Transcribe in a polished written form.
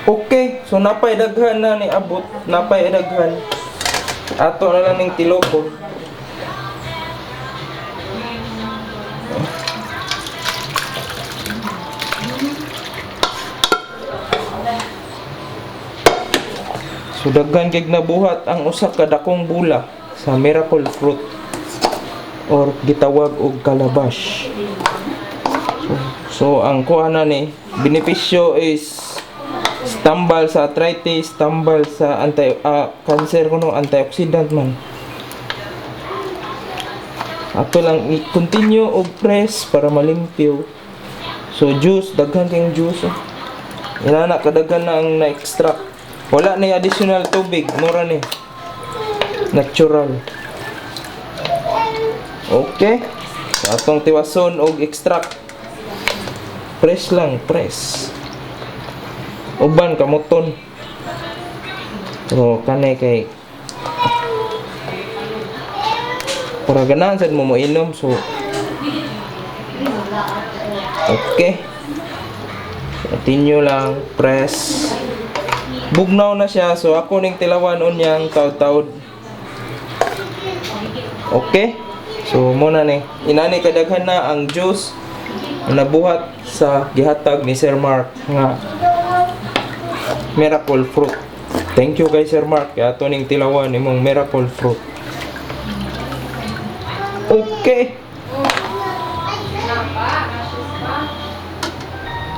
Okay, so napay daghan na ni abot, napay daghan. Ato na lang ning tilokon. So daghan kay nabuhat ang usa ka dakong bula sa miracle fruit or gitawag og calabash. So ang kuha na ni benepisyo is tambal sa arthritis, tambal sa anti cancer kuno, antioxidant man. Ato lang i-continue og press para malimpyo. So juice, daghan kayong juice, oh. Inana kadaghan na ang na-extract. Wala na additional tubig, mura ni. Natural. Okay. So atong tiwason og extract. Press lang, press. Uban kamuton. Pero kanay kay para ganahan sad mo moinom, so okay. Continue lang, press. Bugnaw na siya, so ako ning tilawan unyang taud-taud. Okay? So muna ni. Inani kadaghan na ang juice na nabuhat sa gihatag ni Sir Mark nga miracle fruit. Thank you kay Sir Mark. Kaya ato ning tilawan imong miracle fruit. Okay. Napa.